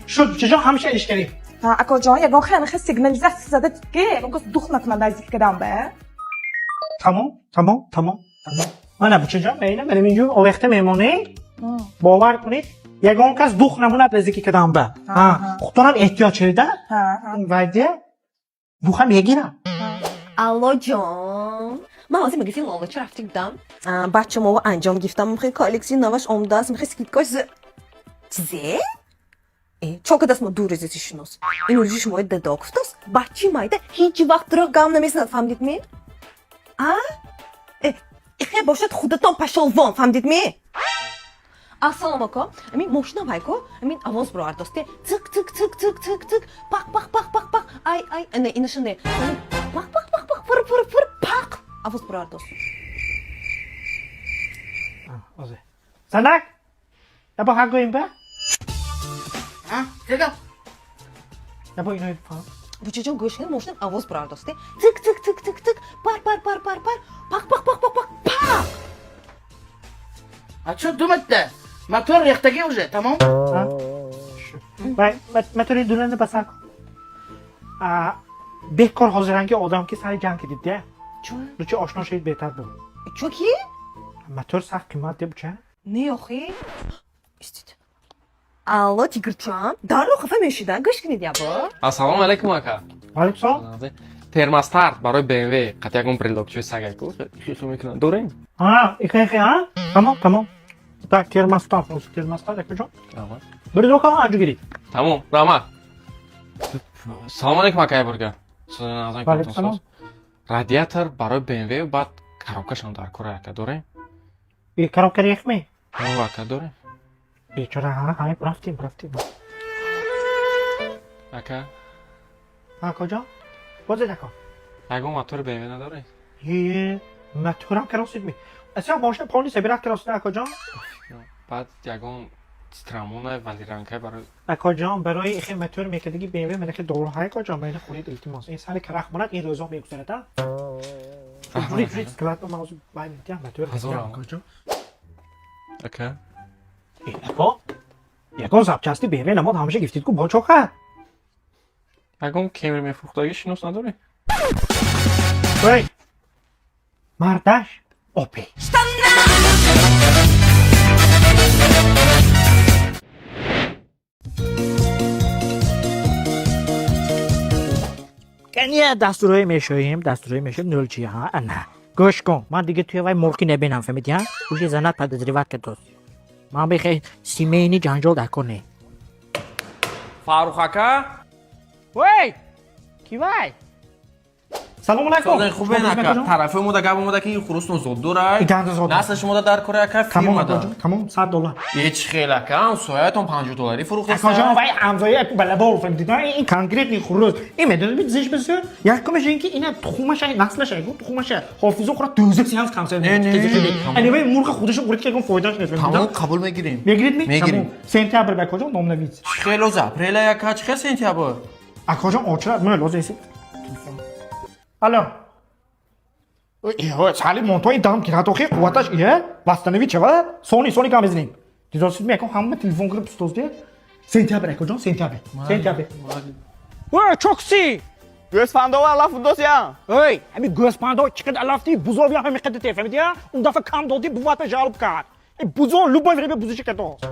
Шуд, бучаҷон, ҳамаша иш кардем. Ҳа, акоҷон, ягон хеле сигнализатсия зада ки ягон кас дух накунад наздик кадам ба. Тамом, тамом, тамом, тамом. Мана, бучаҷон, мена, манам инҷо овехта мемонем. Бовар кунед, ягон кас дух намонад наздики кадам ба. Ҳа, худтонам эҳтиёт шавед, а? Ҳа, ҳа. Вайдия бухам мегирам. Алло, ҷон, ман ҳозир магазин Лолача рафта будам. Бачамово анҷом гирифтам, мехои коллексияи наваш омадааст, мехои скидкаш чизе. Чо кадаст, мо ду рӯзи шинос ин рӯзи шумои дадо гуфтааст, бачи майда ҳеҷ вақт дурӯғ гам намезанад, фаҳмидед ми? А ихе бошад, худатон пошёл вон, фаҳмидед ми? Ассалом ако, амин мошинам ҳайко, амин авоз бировардосте, цик цик цик цик цик цик, пақ пақ пақ пақ пақ, ай ай, не, инаша не, пақ пақ пақ пақ, фыр фыр фыр, пақ, авоз бировардост. Ҳозир. Занак, ябо ҳақ гӯем ба? А, чего? Ябо инои фаҳм. Бучаҷон, гӯш кунед, мошинам авоз бировардосте, цик цик цик цик цик, пар пар пар пар пар, пақ пақ пақ пақ пақ пақ. А что думать-то? Мотор рехтаги уже, тамом? Вай, мотори дунани басар кун. Бекор ҳозиранги одам ки сари ҷанг кидид, я. Чо? Лучше ошно шавед, беҳтар буд. Чо ки? Мотор сахт қимат де, буча. Не, охи, истид. Алло, тигрчон, дарро хафа мешида, гӯш кунед ябо. Ассалому алайкум, ака. Ваалайкум салом. Термостат барои БМВ, қат ягон брелокчои сагайку хихи мекунад, дорем? А, ихе ихе, а? Тамом, тамом. Так, термостат, термостат, акаҷон. Брелока анҷо гирид. Тамом, раҳмат. Салому алайкум, ака, яборга. Ваалайкум салом. Радиатор барои БМВ, баъд коробкашам дар кора, ака, дорем? И коробка рехме? Ака, дорем. Бечора, ҳа, ҳа, рафтем, рафтем. Ака. Акаҷон, бозед, ака. Ягон мотори БМВ надорем? Е, моторам керосид ми? Аслан мошина полный собират керосид, акаҷон. Баъд ягон цитрамона валиранкай барои Акаҷон, барои ихе мотор мекардаги БМВ манаки дорухай, акаҷон, байна хӯред, илтимос. Ин сари карах монад, ин рӯзо мегузарад, а? Ҷури ҷури склад ба мавзӯ бай медиҳам мотор. Ҳазор раҳмат. Акаҷон. Ака. Э, ака, ягон запчасти БМВ намод, ҳамеша гифтид ку, бо чоха. Ягон кемер мефурӯхтагӣ шинос надорем? Эй, мардаш опе. Кания дастурҳое мешоем, дастурҳое мешоем, нолчи, ҳа, ана. Гӯш кун, ман дига туя вай мурқи набинам, фаҳмидӣ, ҳа? Уже занат подозревать кардост. Ман бихе семейный ҷанҷол дар кор не. Фаррух ака. Ой! Ки вай? Салому алайкум. Хубен, ака? Тарафи омода гап омода ки ин хурустон зоддорай. Ганда зоддор. Насли шумода дар кори, ака. Тамом. Фирмада. Акаҷон, тамом, 100 доллар. Ҳеч хел, ака, ҳамсояятон 50 долларӣ фурӯхтеста. Акаҷон, вай ҳамзоя балабол, фаҳмидӣ? Ин конкретный хурӯз. Ин медонед, зиш бисёр? Якумаш ин ки ина тухмаша, наслаша, тухмаша. Ҳофизо хӯра дӯзак сеанс консерт. Не, не. Ани вай мурғи худашо хӯрид ки ягон фоидааш нест. Тамом, қабул мегирем. Мегиред ми? Мегирем. Тамом. Сентябр ба, акаҷон, номнавис. Чӣ хел оза апрела, ака, чӣ хел сентябр? Акаҷон, очрат, ман лозим нест. Алло. Сали монтои дам гирад, охи қувваташ ие, восстановить шавад, сони сони гам мезанем. Дидосид ми, акон, ҳама телефон кириб пустозде. Сентябр, акаҷон, сентябр. Сентябр. Ой, чокси! Гӯсфандова алаф досян. Эй, ҳами гӯспандо чӣ қадар алафти, бузови ҳами қадар те, фаҳмидӣ? Он дафъа кам додӣ, бувата жалоб кард. Э, бузо любое время бузиши кардост.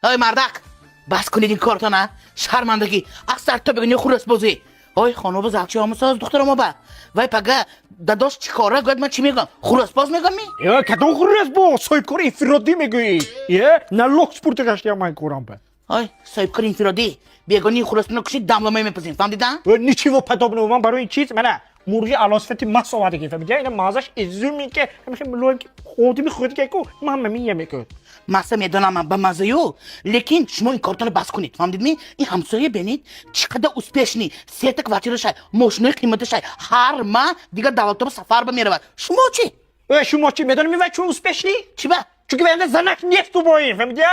Ой, мардак, бас кунед ин кортона, шармандагӣ, аз сар то бигӯни хурӯсбозӣ. Ой, хонуба залчи омусоз духтаромо ба. Вай пага дадош чӣ кора гӯяд, ман чӣ мегӯям? Хурӯсбоз мегӯям ми? Э, кадом хурӯс бо? Соҳибкори инфиродӣ мегӯӣ. Е, налог спурта гаштиям ман корам ба. Ой, соҳибкори инфиродӣ, бегони хурӯсбино кушид, дамломае мепазем, фаҳмдида? Э, ничего подобного, ман барои ин чиз мана мурғи алосифати мас овардагӣ, фаҳмидӣ? Ина маззаш изюмин ки ҳамихе мулоим ки ходими худ ки ку ман мия мекӯд. Маса медонам ман ба маззаю, лекин шумо ин кортонро бас кунед, фаҳмдид ми? Ин ҳамсоя бенед, чӣ қадар успешный, сета квартирашай, мошинои қиматашай, ҳар ма дигар давлатоба сафар ба меравад. Шумо чӣ? Э, шумо чӣ медонӣ, вай чун успешный? Чӣ ба? Чунки вай занак нест бо ин, фаҳмидӣ?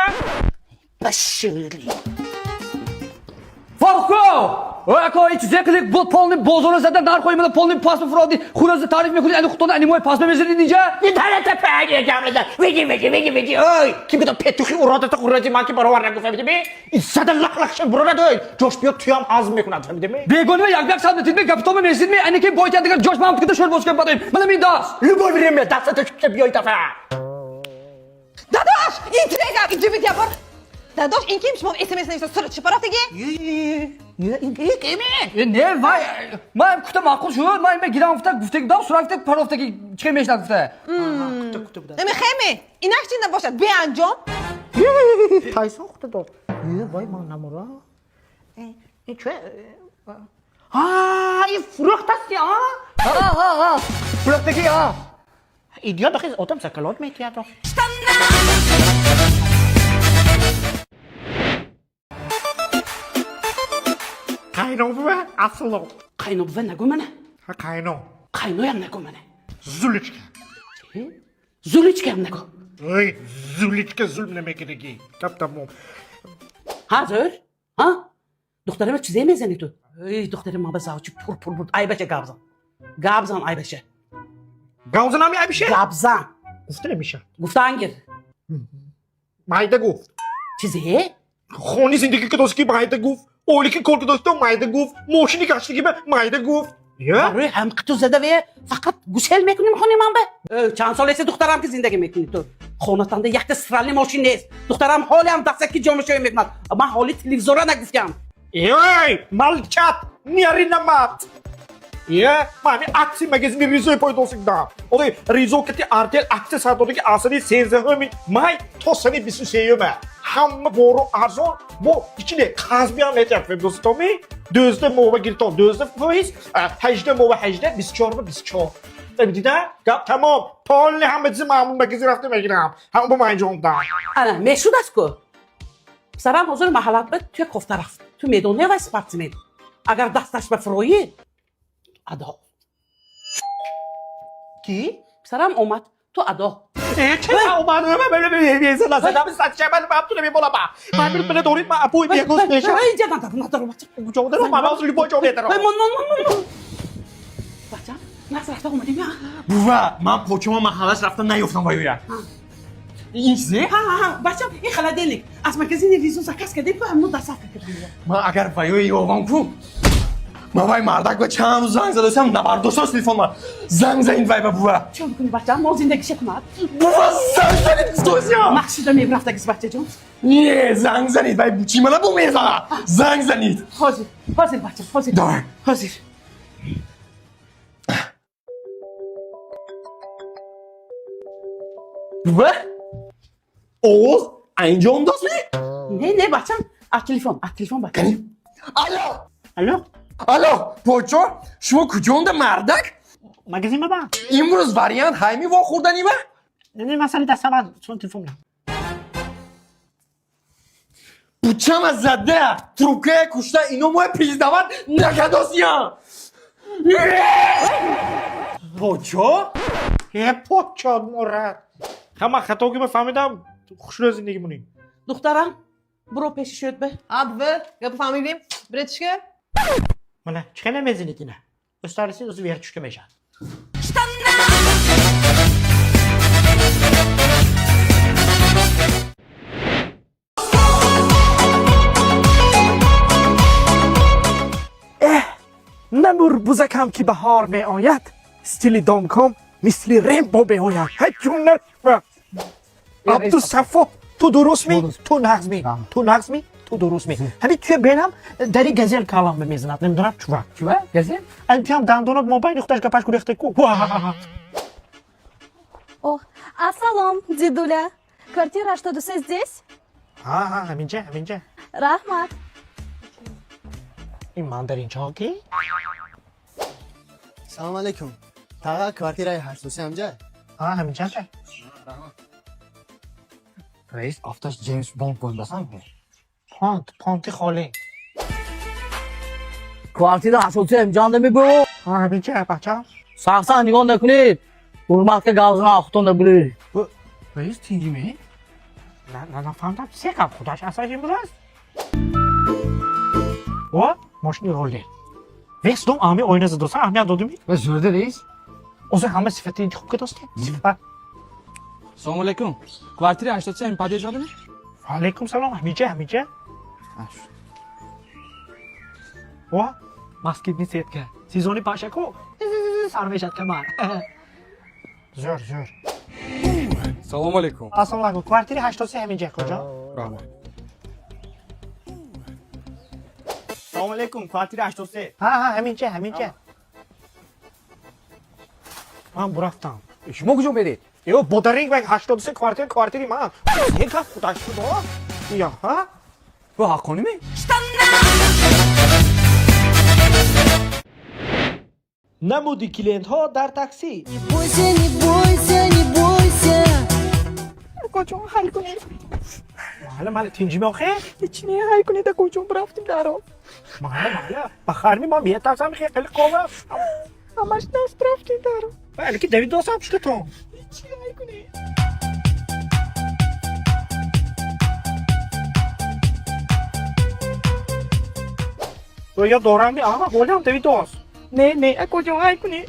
Пошли. Фаррухко! Ой, ако, ин чизе кили бо полный бозора зада нархои мана полный пас мефуроди, хӯраза таъриф мекунӣ, ани худтона анимои пас мемезанед инҷа? Види, види, види, види, ой, ки бида петухи уродата хурази ман ки баровар нагу, фаҳмидими? Ин зада лақ-лақша бурорад, ой, ҷош биёд туям ҳазм мекунад, фаҳмидими? Бегонима як як сад метидми, гапитома мезидми, ани ки бойтя дигар ҷош ман кида шӯр боз кун бадаим. Манам ин даст. Любой время дастата шуша биёй дафа. Дадош, ин трека, ин ҷивит ябор. Дадош, ин ким шумо СМС нависа сурат чӣ парафтаги? Э, не, вай, ман кута маъқул шуд, ман ме гирам гуфта, гуфта гудам, сурат гуфта парафтаги чӣ мешнад гуфта. Намехеме, инак чӣ набошад, беанҷом. Тайсон худа дод. Е, вай ман намура. Ин чӣ? Ҳа, ин фурӯхтасти, а? Ҳа, ҳа, ҳа. Фурӯхтаги, ҳа. Идиот, охи одам закалот метиҳад охи. Қайнобува асло. Қайнобува нагӯ мана. Ҳа, қайно. Қайноям нагӯ мана. Зуличка. Зуличкаям нагӯ. Ой, зуличка зулм намекунагӣ. Гап тамом. Ҳа, зӯр? Ҳа? Духтарама чизе мезанӣ ту? Эй, духтари ман ба завчи пур-пур буд. Айбаша гапзан. Гапзан айбаша. Гавзанами айбиша? Гапзан. Гуфта намеша. Гуфтаангир. Майда гуфт. Чизе? Хони зиндагӣ кадост ки майда гуфт. Олики кор кадост майда гуфт. Мошини гаштагӣ ба майда гуфт. Я? Барои ҳамқиту зада ве фақат гусел мекунем хони ман ба. Чанд сол эси духтарам ки зиндагӣ мекунӣ ту. Хонатанда якта сирални мошин нест. Духтарам ҳолиам дастаки ҷомашӯй мекунад. Ман ҳоли телевизора нагуфтам. Эй, молчат, не ори на мат. Е, ман акси магазини Ризои пойдосигдам. Одай Ризо кати Артел акция сар дода ки асари 13 май то сани 23 ҳама бору арзон бо ичине қазбиам метиҳад фемдоситоми 12 мова гиртон 12%, 18 мова 18, 24 ва 24. Дида? Гап тамом. Полни ҳама чизи маъмул магазин рафта мегирам. Ҳама бо ман ҷондам. Ана, мешудааст ку. Писарам ҳозир маҳаллат ба туя кофта рафт. Ту медонӣ вай спортсмен. Агар дасташ ба фуроӣ, адо. Ки? Писарам омад, ту адо. Э, чаро омад? Ман апои бегоз мешавам. Инҷа надару, надару, бача. Ҷо дарам, ман ҳозир любой ҷо медарам. Мон, мон, мон, мон. Бача, нас рафта омадем я. Бува, ман почума маҳаллаш рафта наёфтам ваюя. Ин чизе? Ҳа, ҳа, ҳа, бачам, ин холодильник аз магазини Ризо заказ кардем, ку ҳамно доставка кардем. Ман агар ваюя ёвам ку, ман вай мардак ба чанд рӯз занг задасам, набардоштам телефон ман. Занг занид вай ба бува. Чӣ мекунӣ, бачам? Мол зиндагиша кунад. Бува, занг занид гуфтосиям. Махшида мебрафтагис, бачаҷон. Не, занг занид, вай бучи мана бу мезана. Занг занид. Ҳозир, ҳозир, бачам, ҳозир. Давай. Ҳозир. Бува? Овоз анҷом достми? Не, не, бачам, аз телефон, аз телефон, бачам. Канӣ? Алло! Алло, Алло, почо, шумо куҷонда мардак? магазин ба ман. Имрӯз вариант ҳайми вохӯрданӣ ва? Не, масъала дастам аз чун телефон мекунам. Бучама зада, трубкая кушта, ино моя признават накадосиям. Почо? Е, почо мурад. Ҳама хатогима фаҳмидам, хушрӯ зиндагӣ монем. Духтарам, буро пеши шӯд ба. А, бува, гапа фаҳмидем. Бретишка? Мана, чӣ хел намезанед ина? Устарисид, ӯзи вертушка мешавад. Намур бузакам ки баҳор меояд, стили донком мисли Рембо меояд. Ҳай ҷунна. Абдусаффо, ту дуруст ми? Ту нағз ми? Ту нағз ми? Ту дуруст ми? Ҳамин туя бенам дари газел калам мезанад. Намедонам чува. Чува? Газел? Ан туям дандонот мобайни худаш гапаш гурехта ку. О, ассалом, дедуля. Квартира 83 здесь? Ҳа, ҳа, ҳаминҷа, ҳаминҷа. Раҳмат. Ин мандаринчаҳо ки? Салом алейкум. Таға квартираи ҳаштоси ҳамҷа? Ҳа, ҳаминҷа. Раис, афташ Ҷеймс Бонд бондасан. Понт, понти холӣ. Квартира 83 ҳамҷанда мебу? Ҳа, ҳаминҷа, бача. Сахсан нигоҳ накунед. Ҳурматка гавзана ахтонда буред. Раис тинҷи ме? На, на, нафаҳмдам. Се қаб худаш асаш имрӯз. О, мошини роллер. Весь дом ами оина задоса, аҳамият додими? Ва зӯрда раис. Озо ҳама сифати интихоб кардосте? Сифат. Салому алейкум. Квартира 83 ҳамин подъезд одами? Ва алейкум салом, ҳамиҷа, ҳамиҷа. О, Москитный сетка. Сезони пашаку сар мешад камар. Зӯр, зӯр. Салому алейкум. Ассалому алайкум. Квартири 83 ҳаминҷа куҷо? Раҳмат. Салому алейкум, квартира 83. Ҳа, ҳа, ҳаминҷа, ҳаминҷа. Ман бурафтам. Шумо куҷо меред? Ё, бодаринг вай 83 квартир, квартири ман. Як ҳафт худаш шуд, я, ҳа? Ва ҳаққонӣ ме? Намуди клиентҳо дар таксӣ. Бойся, не бойся, не бойся. Акоҷон, ҳал кунед. Маҳалла, маҳалла, тинҷими охе? Ҳеч не, ҳал кунед, акоҷон, рафтим даро. Маҳалла, маҳалла, ба харми ман метарсам, хеле қова. Ҳамаш даст рафтим даро. Балки давидосам шудатон. Ҳеч ҳал кунед. Ё дорам, ама ҳолам давидос. Не, не, акоҷон, ҳал кунед.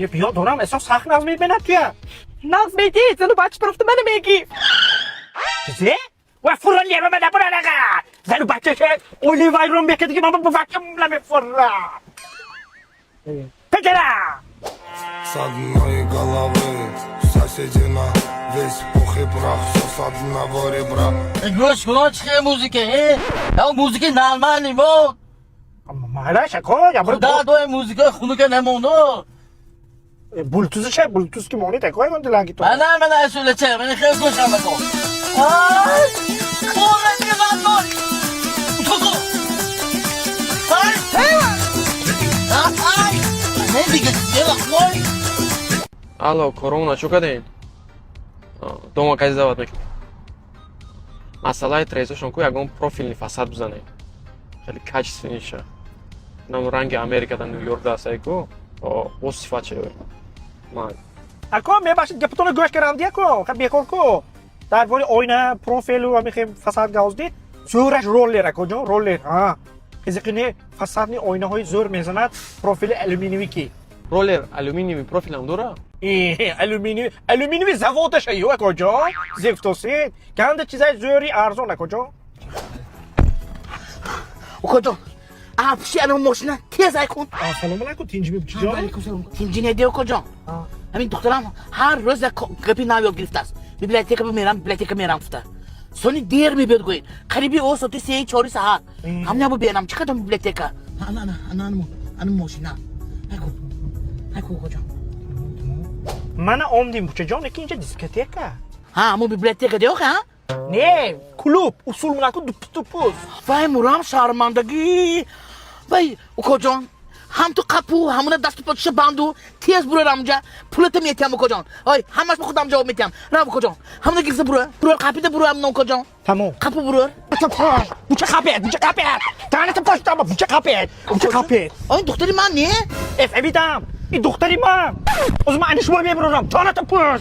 Е, биё дорам, эҳсос сахт нағз мебинад туя. Нағз медид, зану бача рафта мана меги. Чизе? Ва фурра лева мана буранаға. Зану бачаша оли вайрон мекард, ки ман бо бачам намефурра. Петера! С одной головы соседи на весь пух и прах, все с одного ребра. Гӯш кун, чӣ музыка, э? Я музыки нормальный мо. Маҳалла, шако, я Худо дои музыка хунука намондо. Бултузиша, бултуз ки монид, акой мон дилаги то. Мана мана асулача, мана хел гӯшам бакун. Ай! Хона мевандор. Утоку. Ай! Ай! Не дига, дела хой. Алло, корона, чӯ кардем? Дома каси даъват мекунем. Масъалаи трезошон ку ягон профильный фасад бизанем. Хеле качественный ша. Нам ранги Америка да Нью-Йорк да астай ку. О, сифат шавем. Ман. Ако, мебахшид, гапатонро гӯш кардам, диако, ха бекор ку. Дар бораи оина, профилу ва мехем фасад газдид. Зӯраш роллер, акоҷон, роллер. Ҳа. Қизиқини фасадни оинаҳои зӯр мезанад, профили алюминиевӣ ки. Роллер алюминиевый профилам дора? Алюминий, алюминиевый заводаша ё, акоҷон. Зефтосид. Канда чизаи зӯри арзон, акоҷон. Укоҷон, апши ана мошина тез ай кун. Ассалому алайкум, тинҷими чиҷон? Тинҷи не, укоҷон. Ҳамин духтарам ҳар рӯз як гапи нав ёд гирифтааст. Библиотека мерам, библиотека мерам гуфта. Сони дер мебиёд гӯед. Қариби о соати 3-4 саҳар. Ҳам набу берам, чӣ кардам библиотека? Ана ана ана ана ана мошина. Ай ку. Ай ку, укоҷон. Мана омдим, бучаҷон, лекин инҷа дискотека. Ҳа, ҳамун библиотека деохе, ҳа? Не, клуб, усул мунаку дупус. Вай мурам шармандагӣ. Вай, укоҷон, ҳам ту қапу, ҳамуна дасту почиша банду, тез бурор амҷа, пулата метиҳам, укоҷон. Ой, ҳамаш ба худам ҷавоб метиҳам. Рав, укоҷон. Ҳамуна гирифта бурор. Бурор қапида бурор ҳамуна, укоҷон. Тамом. Қапу бурор. Буча қапет, буча қапет. Таната поштама, буча қапет. Буча қапет. Ой, духтари ман не? Эф, эвидам. И духтари ман. Оз ман ани шумо мебурорам. Таната пуш.